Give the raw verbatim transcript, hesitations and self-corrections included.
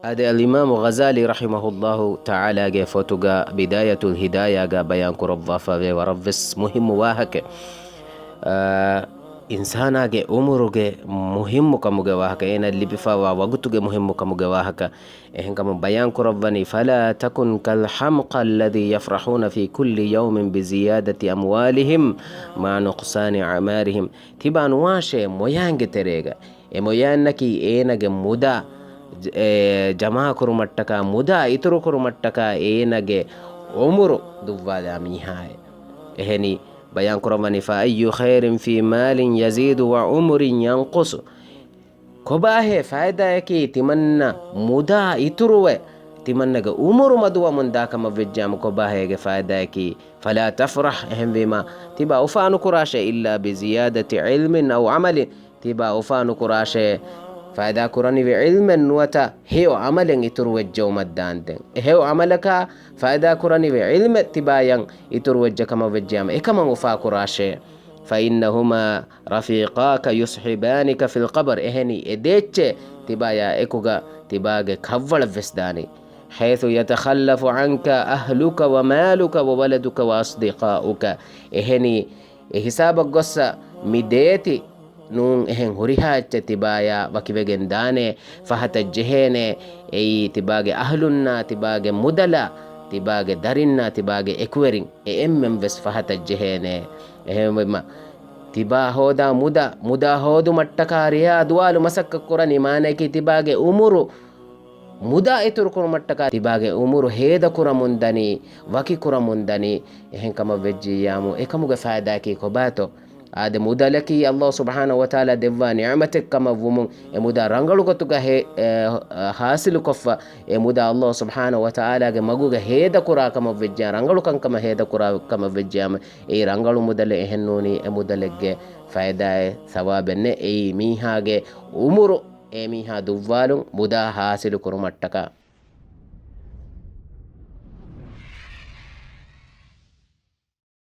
އާދެ، އަލްއިމާމު ޣަޒާލީ ރަޙިމަހުﷲ ތަޢާލާގެ ފޮތުގަ ބިދާޔަތުލް ހިދާޔާގަ ބަޔާން ކުރައްވާފަވޭ ވަރަށްވެސް މުހިއްމު ވާހަކަ. އާ، އިންސާނާގެ އުމުރުގެ މުހިއްމުކަމުގެ ވާހަކަ، އޭނަ ލިބިފަވާ ވަގުތުގެ މުހިއްމުކަމުގެ ވާހަކަ. އެހެންކަމުން ބަޔާން ކުރައްވަނީ، فلا تكن كالحمقى الذي يفرحون في كل يوم بزيادة أموالهم مع نقصان أعمارهم. ތިބާ ނުވާށޭ މޮޔާންގެ ތެރޭގަ. އެ މޮޔާންނަކީ އޭނަގެ މުދާ، އެ، ޖަމާކުރުމަށްޓަކާ، މުދާ އިތުރުކުރުމަށްޓަކާ އޭނަގެ އުމުރު ދުއްވާލާ މީހާއެއް. އެހެނީ، ބަޔާން ކުރައްވަނީ، فأي خير في مال يزيد وعمر ينقص. ކޮބާހޭ ފައިދާއަކީ ތިމަންނަ މުދާ އިތުރުވެ، ތިމަންނަގެ އުމުރު މަދުވަމުން ދާކަމަށް ވެއްޖާމު ކޮބާހޭގެ ފައިދާއަކީ؟ فلا تفرح، އެހެންވީމާ، ތިބާ އުފާނުކުރާށޭ، إلا بزيادة علم أو عمل، ތިބާ އުފާނުކުރާށޭ، ފައިދާ ކުރަނިވި ޢިލްމެއް ނުވަތަ ހެޔޮ ޢަމަލެއް އިތުރުވެއްޖެއުމަށްދާންދެން. އެ ހެޔޮ ޢަމަލަކާ ފައިދާ ކުރަނިވި ޢިލްމެއް ތިބާޔަށް އިތުރުވެއްޖެ ކަމަށް ވެއްޖެއަމަ، އެކަމަށް އުފާކުރާށޭ. فإنهما رفيقاك يصحبانك في القبر، އެހެނީ އެ ދޭއްޗޭ ތިބާޔާ އެކުގަ ތިބާގެ ކަށްވަޅަށްވެސް ދާނީ. حيث يتخلف عنك أهلك ومالك وولدك وأصدقاؤك، އެހެނީ އެ ހިސާބަށް ގޮއްސަ މި ދޭތި ނޫން އެހެން ހުރިހާ އެއްޗެއް ތިބާޔާ ވަކިވެގެން ދާނެ، ފަހަތަށް ޖެހޭނެ، އެއީ ތިބާގެ އަހްލުންނާ، ތިބާގެ މުދަލާ، ތިބާގެ ދަރިންނާ، ތިބާގެ އެކުވެރިން އެ އެންމެން ވެސް ފަހަތަށް ޖެހޭނެ. އެހެންވީމަ، ތިބާ ހޯދާ މުދާ، މުދާ ހޯދުމަށްޓަކާ ރެޔާ ދުވާލު މަސައްކަތް ކުރަނީ، މާނަޔަކީ ތިބާގެ އުމުރު މުދާ އިތުރުކުރުމަށްޓަކާ ތިބާގެ އުމުރު ހޭދަކުރަމުންދަނީ، ވަކިކުރަމުން ދަނީ. އެހެން ކަމަށް ވެއްޖިއްޔާމު، އެކަމުގެ ފައިދާއަކީ ކޮބާތޯ؟ އާދެ، މުދަލަކީ ﷲ ސުބްޙާނަހު ވަތަޢާލާ ދެއްވާ ނިޢުމަތެއް ކަމަށް ވުމުން، އެ މުދާ ރަނގަޅު ގޮތުގަ ހޭ-، އެ، ހާސިލުކޮށްފަ، އެ މުދާ ﷲ ސުބްޙާނަހު ވަތަޢާލާގެ މަގުގަ ހޭދަކުރާ ކަމަށް ވެއްޖެ، ރަނގަޅު ކަންކަމަށް ހޭދަކުރާ ކަމަށް ވެއްޖެއާމަ، އެއީ ރަނގަޅު މުދަލެއް އެހެންނޫނީ، އެ މުދަލެއްގެ ފައިދާއެއް ސަވާބެއް ނެތް. އެއީ މީހާގެ އުމުރު އެ މީހާ ދުއްވާލުން މުދާ ހާސިލު ކުރުމަށްޓަކާ.